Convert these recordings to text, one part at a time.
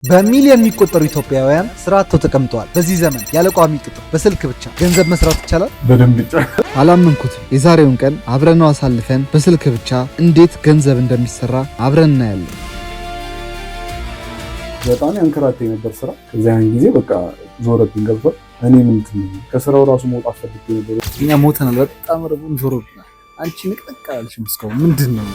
በሚሊዮን የሚቆጠሩ ኢትዮጵያውያን ስራ አጥተው ተቀምጠዋል። በዚህ ዘመን ያለ ቋሚ ቅጥር በስልክ ብቻ ገንዘብ መስራት ይቻላል? በደንብ ይቻላል። አላመንኩትም። የዛሬውን ቀን አብረነው አሳልፈን በስልክ ብቻ እንዴት ገንዘብ እንደሚሰራ አብረን እናያለን። በጣም ያንከራተኝ ነበር ስራ። ከዚያን ጊዜ በቃ ዞረብኝ፣ ገብቷል። እኔ ምንድን ነው ከስራው ራሱ መውጣት ፈልጌ ነበር። እኛ ሞተናል። በጣም ረቡን ዞሮብናል። አንቺ ንቅንቅ አላልሽም እስካሁን፣ ምንድን ነው?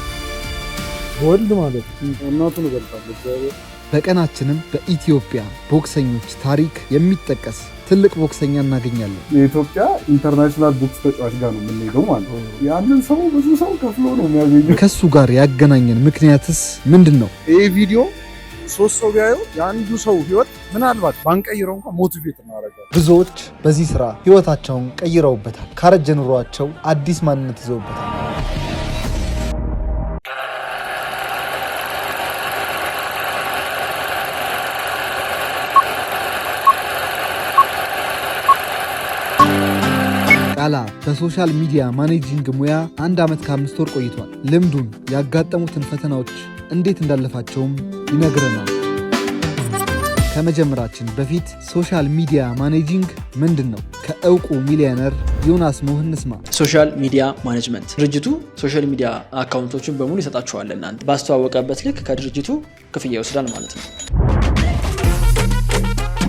ወልድ ማለት እናቱን እበልጣለሁ። እግዚአብሔር። በቀናችንም በኢትዮጵያ ቦክሰኞች ታሪክ የሚጠቀስ ትልቅ ቦክሰኛ እናገኛለን። የኢትዮጵያ international ቦክስ ተጫዋች ጋር ነው የምንሄደው ማለት ነው። ያንን ሰው ብዙ ሰው ከፍሎ ነው የሚያገኘው። ከሱ ጋር ያገናኘን ምክንያትስ ምንድን ነው? ይህ ቪዲዮ ሶስት ሰው ቢያየው የአንዱ ሰው ህይወት ምናልባት ባንቀይረው እንኳን motivate እናደርጋለን። ብዙዎች በዚህ ስራ ህይወታቸውን ቀይረውበታል። ካረጀ ኑሯቸው አዲስ ማንነት ይዘውበታል። ቃላ በ social media managing ሙያ 1 ዓመት ከ5 ወር ቆይቷል። ልምዱን፣ ያጋጠሙትን ፈተናዎች እንዴት እንዳለፋቸውም ይነግረናል። ከመጀመራችን በፊት social media managing ምንድን ነው? ከእውቁ ሚሊዮነር ዮናስ ሞህ እንስማ። Social media management ድርጅቱ social media account ኦችን በሙሉ ይሰጣችኋል። እናንተ ባስተዋወቀበት ልክ ከድርጅቱ ክፍያ ይወስዳል ማለት ነው።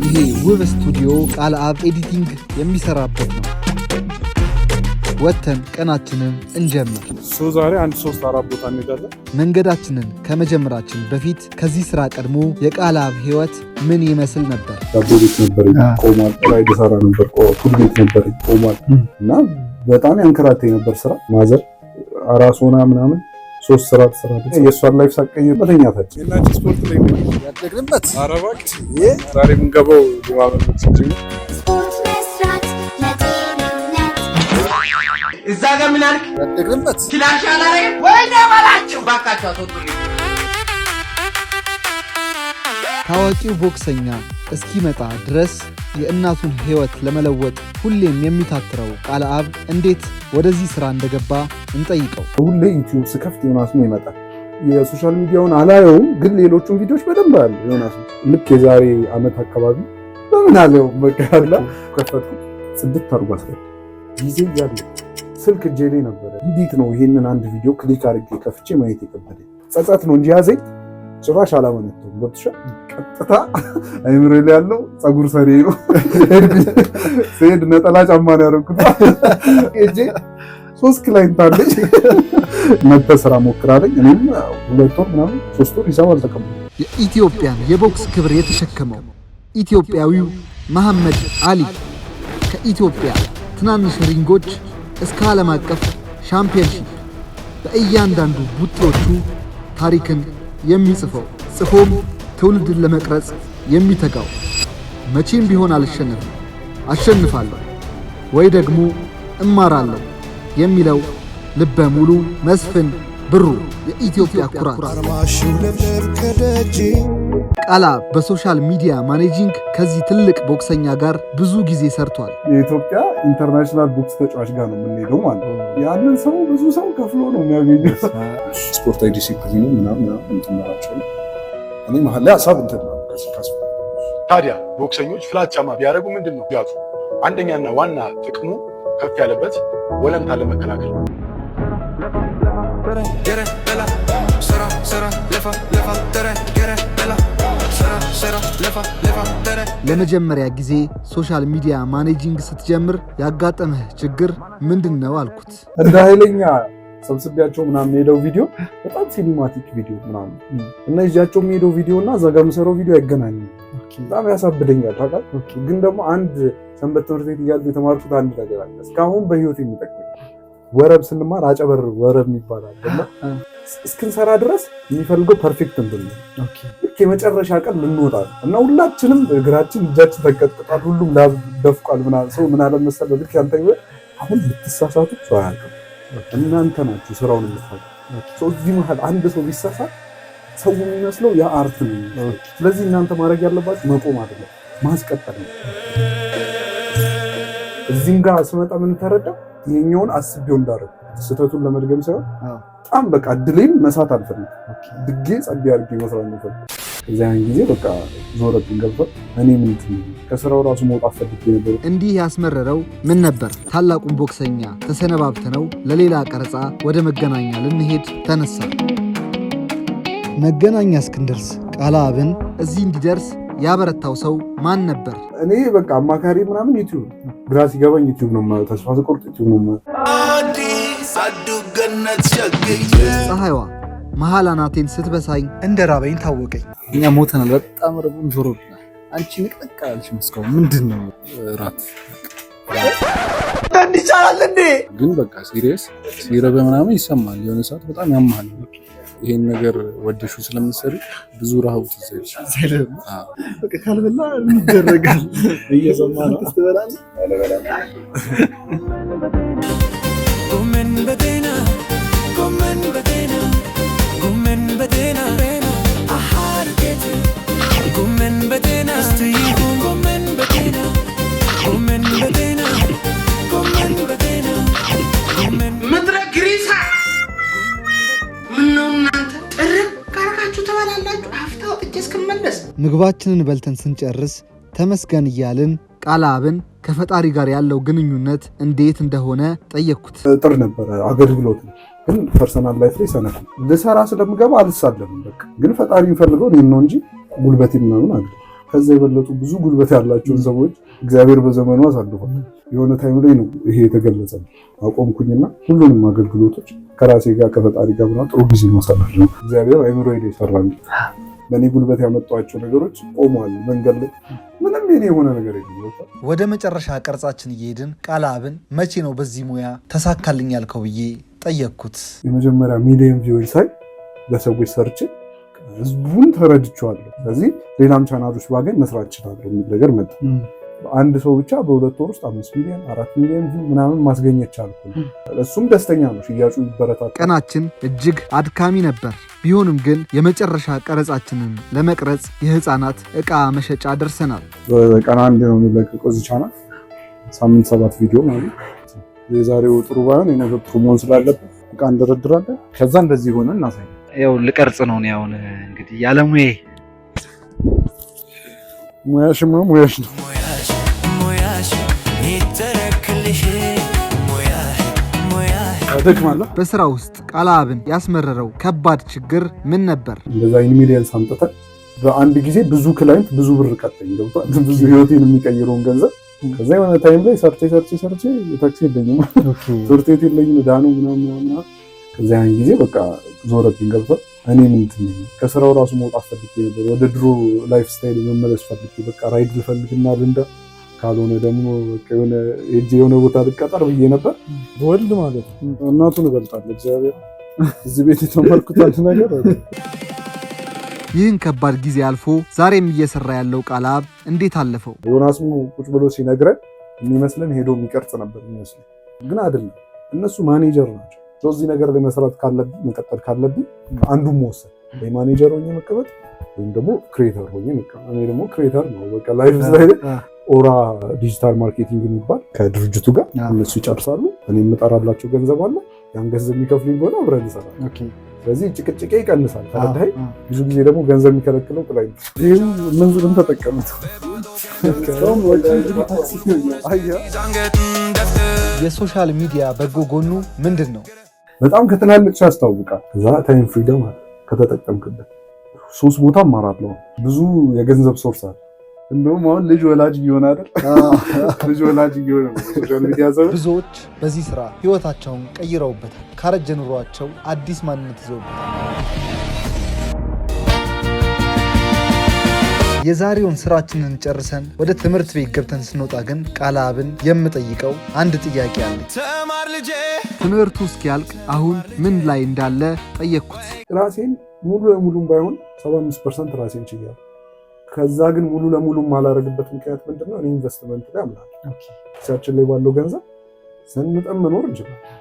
ይሄ ውብ ስቱዲዮ ቃልአብ editing የሚሰራበት ነው። ወጥተን ቀናችንን እንጀምር። So ዛሬ አንድ ሶስት አራት ቦታ እንሄዳለን። መንገዳችንን ከመጀመራችን በፊት ከዚህ ስራ ቀድሞ የቃልአብ ህይወት ምን ይመስል ነበር? ዳቦ ቤት ነበር፣ ቆሟል። ራይድ ሰራ ነበር፣ ፉል ቤት ነበር፣ ቆሟል። እና በጣም ያንከራተኝ ነበር ስራ። Mother አራስ ሆና ምናምን ሶስት ስራ ትሰራለች። የእሷን life ሳቀይር መተኛታችን የናች ስፖርት ላይ ያደግንበት። ኧረ እባክህ፣ ዛሬ የምንገባው ሊማመን ቦክስ ጂም ነው። ስፖርት መስራት ለጤንነት። እዛ ጋር ምን አልክ? ያደግንበት። ክላሽ አላረግም ወይ በላቸው። ባካቸው አስወጡልኝ። ታዋቂው ቦክሰኛ እስኪመጣ ድረስ የእናቱን ህይወት ለመለወጥ ሁሌም የሚታትረው ቃልአብ እንዴት ወደዚህ ስራ እንደገባ እንጠይቀው። ሁሌ ዩቲዩብ ስከፍት ዮናስ ሞ ይመጣል። የ social media ውን አላየውም፣ ግን ሌሎቹን ቪዲዮዎች በደንብ አለ ዮናስ። ልክ የዛሬ ዓመት አካባቢ በምን አለው በቃ አላ ከፈትኩት፣ ጽድት አድርጎ አስረዳ። ጊዜ እያለ ስልክ እጄ ላይ ነበረ። እንዴት ነው ይሄንን አንድ ቪዲዮ click አድርጌ ከፍቼ ማየት የከበደኝ? ጸጸት ነው እንጂ ያዘኝ ጭራሽ አላመነተውም። ገብቶሻል? ቀጥታ አይምሮ ላይ ያለው ፀጉር ሰሪ ነው። ስሄድ ነጠላ ጫማ ነው ያደረኩት። ሄጄ ሶስት client አለኝ። መተህ ስራ ሞክራለኝ። እኔም 2 ወር ምናምን 3 ወር ሂሳብ አልተቀበልኩም። የኢትዮጵያን የቦክስ ክብር የተሸከመው ኢትዮጵያዊው መሐመድ አሊ ከኢትዮጵያ ትናንሽ ring ኦች እስከ ዓለም አቀፍ championship በእያንዳንዱ ቡጢዎቹ ታሪክን የሚጽፈው፣ ጽፎም ትውልድን ለመቅረጽ የሚተጋው፣ መቼም ቢሆን አልሸነፍም፣ አሸንፋለሁ ወይ ደግሞ እማራለሁ የሚለው ልበ ሙሉ መስፍን ብሩ የኢትዮጵያ ኩራት። ቃልአብ በ social media managing ከዚህ ትልቅ ቦክሰኛ ጋር ብዙ ጊዜ ሰርቷል። የኢትዮጵያ international ቦክስ ተጫዋች ጋር ነው የምንሄደው ማለት ነው። ያንን ሰው ብዙ ሰው ከፍሎ ነው የሚያገኘው። ስፖርታዊ ዲሲፕሊኑ ምናምን ምናምን እንትን እላቸው ነው። እኔ መሀል ላይ ሀሳብ እንትን ነው ካስ ታዲያ ቦክሰኞች flat ጫማ ቢያደርጉ ምንድን ነው ጉዳቱ? አንደኛና ዋና ጥቅሙ ከፍ ያለበት ወለምታ ለመከላከል ነው። ለመጀመሪያ ጊዜ social media managing ስትጀምር ያጋጠመህ ችግር ምንድን ነው አልኩት። እንደ ኃይለኛ ሰብስቢያቸው ምናምን የሄደው ቪዲዮ በጣም cinematic ቪዲዮ ምናምን እና ይዣቸው የሚሄደው ቪዲዮ እና እዛ ጋር የምሰራው ቪዲዮ አይገናኝም። በጣም ያሳብደኛል ታውቃለህ። ግን ደግሞ አንድ ሰንበት ትምህርት ቤት እያለሁ የተማርኩት አንድ ነገር አለ እስካሁን በህይወት የሚጠቅመኝ። ወረብ ስንማር አጨበር ወረብ የሚባል አለ እና እስክንሰራ ድረስ የሚፈልገው perfect እንትን ነው። ልክ የመጨረሻ ቀን ልንወጣ ነው እና ሁላችንም እግራችን እጃችን ተንቀጥቅጧል። ሁሉም ላብ ደፍቋል። ምናምን ሰው ምን አለ መሰለህ፣ ልክ ያንተ ይወ አሁን ብትሳሳቱ ሰው አያውቅም። እናንተ ናችሁ ስራውን የምታውቁት። ሰው እዚህ መሀል አንድ ሰው ቢሳሳት ሰው የሚመስለው ያ art ነው። ስለዚህ እናንተ ማድረግ ያለባችሁ መቆም አይደለም፣ ማስቀጠል ነው። እዚህም ጋር ስመጣ ምን ተረዳ፣ ይሄኛውን አስቤው እንዳደረኩ ስህተቱን ለመድገም ሳይሆን በጣም በቃ እድሌን መሳት አልፈልግም። ድጌ ጸዴ አድርጌ መስራት ነው የምፈልገው። እዚያን ጊዜ በቃ ዞረብኝ። ገብቷል። እኔ ምንድን ነው ከስራው ራሱ መውጣት ፈልጌ ነበር። እንዲህ ያስመረረው ምን ነበር? ታላቁን ቦክሰኛ ተሰነባብተነው ለሌላ ቀረጻ ወደ መገናኛ ልንሄድ ተነሳ። መገናኛ እስክንደርስ ቃለአብን እዚህ እንዲደርስ ያበረታው ሰው ማን ነበር? እኔ በቃ አማካሪ ምናምን YouTube፣ ግራ ሲገባኝ YouTube ነው የማየው። ተስፋ ስቆርጥ YouTube ነው የማየው። ፀሐይዋ መሀል አናቴን ስትበሳኝ እንደ ራበኝ ታወቀኝ። እኛ ሞተናል። በጣም ርቦን ዞሮብናል። አንቺ ንቅንቅ አላልሽም እስካሁን። ምንድን ነው ራት ይቻላል እንዴ? ግን በቃ serious ሲረበ ምናምን ይሰማል። የሆነ ሰዓት በጣም ያማል። ይሄን ነገር ወደሹ ስለምትሰሪ ብዙ ረሃቡ ትዝ አይልሽም። በቃ ካልበላ ምን ይደረጋል? እየሰማ ነው። ትበላለህ? ምድረ ግሪሳ፣ ምነው እናንተ ጥርቅ አድርጋችሁ ትበላላችሁ? አፍታ ወጥቼ እስክመለስ። ምግባችንን በልተን ስንጨርስ ተመስገን እያልን ቃለአብን ከፈጣሪ ጋር ያለው ግንኙነት እንዴት እንደሆነ ጠየቅኩት። ጥር ነበረ አገልግሎት ነው። ግን personal life ላይ ሰነፍ ነው። ልሰራ ስለምገባ አልሳለምም። በቃ ግን ፈጣሪ የሚፈልገው እኔን ነው እንጂ ጉልበቴ ምናምን አለ። ከዛ የበለጡ ብዙ ጉልበት ያላቸውን ሰዎች እግዚአብሔር በዘመኑ አሳልፏል። የሆነ time ላይ ነው ይሄ የተገለጸ። አቆምኩኝና ሁሉንም አገልግሎቶች ከራሴ ጋር ከፈጣሪ ጋር ምናምን ጥሩ ጊዜ ማሳለፍ ነው። እግዚአብሔር አይምሮ ሄደ ይሰራል። በእኔ ጉልበት ያመጧቸው ነገሮች ቆመዋል መንገድ ላይ፣ ምንም የኔ የሆነ ነገር የለም። ወደ መጨረሻ ቀረጻችን እየሄድን ቃለአብን መቼ ነው በዚህ ሙያ ተሳካልኝ ያልከው ብዬ ጠየቅኩት። የመጀመሪያ ሚሊዮን view ሳይ ለሰዎች ሰርቼ ህዝቡን ተረድቼዋለሁ። ስለዚህ ሌላም ቻናሎች ባገኝ መስራት እችላለሁ የሚል ነገር መጣ። አንድ ሰው ብቻ በ2 ወር ውስጥ 5 ሚሊዮን፣ 4 ሚሊዮን view ምናምን ማስገኘት ቻልኩ። እሱም ደስተኛ ነው፣ ሽያጩ ይበረታታል። ቀናችን እጅግ አድካሚ ነበር። ቢሆንም ግን የመጨረሻ ቀረጻችንን ለመቅረጽ የህፃናት ዕቃ መሸጫ ደርሰናል። በቀን አንድ ነው የሚለቀቀው እዚህ ቻናል፣ ሳምንት ሰባት ቪዲዮ ማለት ነው። የዛሬው ጥሩ ባይሆን የነገ ጥሩ መሆን ስላለበት እቃ እንደረድራለን። ከዛ እንደዚህ ሆነ እናሳይ። ያው ልቀርጽ ነው እኔ አሁን እንግዲህ ያለሙዬ። ሙያሽማ ሙያሽ ነው። ደክማለሁ። በስራ ውስጥ ቃለአብን ያስመረረው ከባድ ችግር ምን ነበር? እንደዛ in millions አምጥተን በአንድ ጊዜ ብዙ client ብዙ ብር ቀጠኝ፣ ገብቷል። ብዙ ህይወቴን የሚቀይረውን ገንዘብ። ከዛ የሆነ time ላይ ሰርቼ ሰርቼ ሰርቼ ታክሲ የለኝም፣ ትምህርት ቤት የለኝም፣ ዕዳ ነው ምናምን ምናምን። ከዛ ያን ጊዜ በቃ ዞረብኝ፣ ገብቷል። እኔ ምንድን ነኝ? ከስራው ራሱ መውጣት ፈልጌ ነበር። ወደ ድሮ lifestyle መመለስ ፈልጌ በቃ ride ልፈልግና ልንዳ፣ ካልሆነ ደግሞ በቃ የሆነ ሄጄ የሆነ ቦታ ልቀጠር ብዬ ነበር። በወልድ ማለት ነው እናቱን እበልጣለሁ። እግዚአብሔር እዚህ ቤት የተማርኩት አንድ ነገር አለ። ይህን ከባድ ጊዜ አልፎ ዛሬም እየሰራ ያለው ቃለአብ እንዴት አለፈው? ዮናስ ቁጭ ብሎ ሲነግረን የሚመስለን ሄዶ የሚቀርጽ ነበር የሚመስለን፣ ግን አይደለም። እነሱ ማኔጀር ናቸው። እዚህ ነገር ላይ መስራት ካለብኝ፣ መቀጠል ካለብኝ አንዱን መወሰን፣ ወይ ማኔጀር ሆኜ መቀመጥ ወይም ደግሞ creator ሆኜ መቀመጥ። እኔ ደግሞ creator ነው በቃ lifestyle። ኦራ digital marketing የሚባል ከድርጅቱ ጋር እነሱ ይጨርሳሉ። እኔ የምጠራላቸው ገንዘብ አለ። ያን ገንዘብ የሚከፍሉኝ ከሆነ አብረን እንሰራለን። ስለዚህ ጭቅጭቄ ይቀንሳል። ተረዳኸኝ? ብዙ ጊዜ ደግሞ ገንዘብ የሚከለክለው client። ይህም ምን ተጠቀሙት? አየህ? የ social media በጎ ጎኑ ምንድን ነው? በጣም ከትላልቅ ሰው ያስታውቃል። ከዛ time freedom አለ ከተጠቀምክበት። ሶስት ቦታ እማራለሁ። ብዙ የገንዘብ source አለ። እንደውም አሁን ልጅ ወላጅ እየሆነ አይደል? ልጅ ወላጅ እየሆነ ነው social media ዘመን። ብዙዎች በዚህ ስራ ህይወታቸውን ቀይረውበታል። ካረጀ ኑሯቸው አዲስ ማንነት ይዘውበታል። የዛሬውን ስራችንን ጨርሰን ወደ ትምህርት ቤት ገብተን ስንወጣ ግን ቃለአብን የምጠይቀው አንድ ጥያቄ አለ። ትምህርቱ እስኪያልቅ አሁን ምን ላይ እንዳለ ጠየቅኩት። ራሴን ሙሉ ለሙሉም ባይሆን 75% ራሴን ችያለሁ። ከዛ ግን ሙሉ ለሙሉ የማላረግበት ምክንያት ምንድነው? እኔ ኢንቨስትመንት ላይ አምናለሁ። ኪሳችን ላይ ባለው ገንዘብ ዘንጠን መኖር እንችላለን።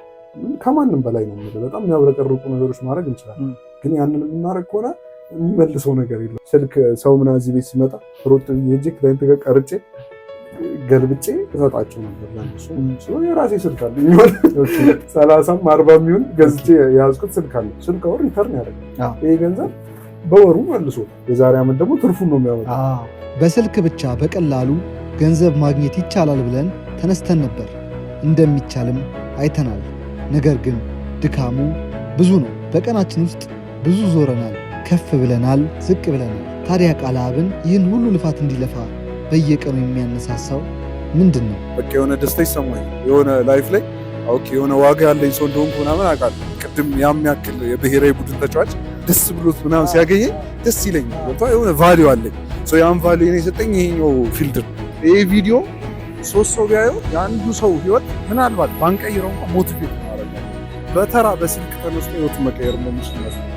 ከማንም በላይ ነው የምልህ። በጣም የሚያብረቀርቁ ነገሮች ማድረግ እንችላለን። ግን ያንን የምናደርግ ከሆነ የሚመልሰው ነገር የለም። ስልክ ሰው ምናምን እዚህ ቤት ሲመጣ ሮጥ ብዬ ሄጄ client ጋር ቀርጬ ገልብጬ እሰጣቸው ነበር ለእነሱ። የራሴ ስልክ አለ፣ 30ም 40 የሚሆን ገዝቼ የያዝኩት ስልክ አለ። ስልክ አሁን return ያደርጋል። ይሄ ገንዘብ በወሩ መልሶ የዛሬ ዓመት ደግሞ ትርፉን ነው የሚያመጣው። በስልክ ብቻ በቀላሉ ገንዘብ ማግኘት ይቻላል ብለን ተነስተን ነበር። እንደሚቻልም አይተናል። ነገር ግን ድካሙ ብዙ ነው። በቀናችን ውስጥ ብዙ ዞረናል፣ ከፍ ብለናል፣ ዝቅ ብለናል። ታዲያ ቃልአብን ይህን ሁሉ ልፋት እንዲለፋ በየቀኑ የሚያነሳሳው ምንድን ነው? በቃ የሆነ ደስታ ይሰማኛል። የሆነ life ላይ okay የሆነ ዋጋ ያለኝ ሰው እንደሆንኩ ምናምን አውቃለሁ። ቅድም ያም ያክል የብሔራዊ ቡድን ተጫዋች ደስ ብሎት ምናምን ሲያገኘኝ ደስ ይለኛል። ገብቶሃል? የሆነ value አለኝ። So ያን value የሰጠኝ ይሄኛው field ነው። ይሄ ቪዲዮ ሶስት ሰው ቢያየው የአንዱ ሰው ህይወት ምናልባት ባንቀይረው እንኳን motivate ማድረግ፣ በተራ በስልክ ተነስቶ ህይወቱን መቀየር እንደሚችል ያስረዳል።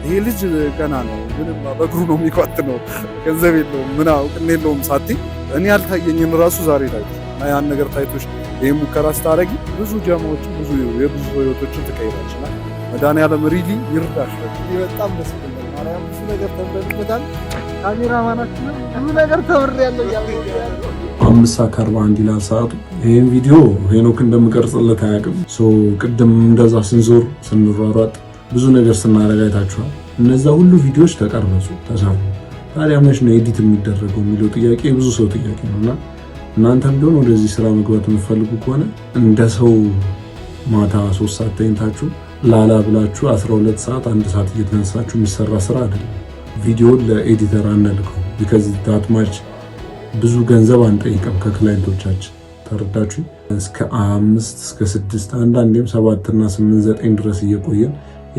ይሄ ልጅ ገና ነው፣ ምንም በእግሩ ነው የሚኳትነው፣ ገንዘብ የለውም፣ ምን እውቅና የለውም ሳትይ እኔ ያልታየኝን ራሱ ዛሬ ታይቶ እና ያን ነገር ታይቶሽ ይህ ሙከራ ስታደርጊ ብዙ ጀማዎችን፣ ብዙ የብዙ ህይወቶችን ትቀይራለሽ እና መድኃኒዓለም really ይርዳሽ። በጣም ደስ ብሎኛል። ማርያም፣ ብዙ ነገር ተምረንበታል። ካሜራማናችንም ብዙ ነገር ተምሬያለሁ እያለ ነው። 5 ሰዓት ከ41 ይላል ሰዓቱ። ይህን ቪዲዮ ሄኖክ እንደምቀርጽለት አያውቅም። So ቅድም እንደዛ ስንዞር፣ ስንሯሯጥ፣ ብዙ ነገር ስናደርግ አይታችኋል። እነዛ ሁሉ ቪዲዮዎች ተቀረጹ፣ ተሰሩ። ታዲያ መች ነው edit የሚደረገው የሚለው ጥያቄ የብዙ ሰው ጥያቄ ነው። እና እናንተም ቢሆን ወደዚህ ስራ መግባት የምትፈልጉ ከሆነ እንደ ሰው ማታ 3 ሰዓት ተኝታችሁ ላላ ብላችሁ 12 ሰዓት፣ 1 ሰዓት እየተነሳችሁ የሚሰራ ስራ አይደለም። ቪዲዮን ለ editor አንልከው because that much ብዙ ገንዘብ አንጠይቅም ከ client ኦቻችን፣ ተረዳችሁ? እስከ አምስት፣ እስከ ስድስት፣ አንዳንዴም ሰባት እና ስምንት፣ ዘጠኝ ድረስ እየቆየን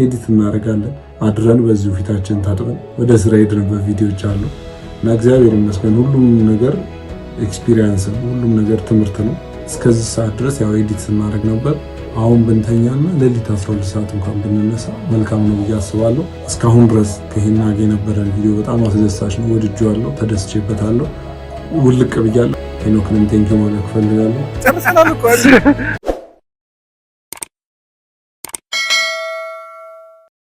edit እናደርጋለን። አድረን በዚሁ ፊታችን ታጥበን ወደ ስራ ሄድንበት ቪዲዮዎች አሉ። እና እግዚአብሔር ይመስገን ሁሉም ነገር experience ነው። ሁሉም ነገር ትምህርት ነው። እስከዚህ ሰዓት ድረስ ያው edit ስናደርግ ነበር። አሁን ብንተኛና ሌሊት 12 ሰዓት እንኳን ብንነሳ መልካም ነው ብዬ አስባለሁ። እስካሁን ድረስ ከሄና ጋር የነበረን ቪዲዮ በጣም አስደሳች ነው። ወድጄዋለሁ፣ ተደስቼበታለሁ፣ ውልቅ ብያለሁ። ሄኖክንም thank you ማለት እፈልጋለሁ። ጨርሰናል እኮ።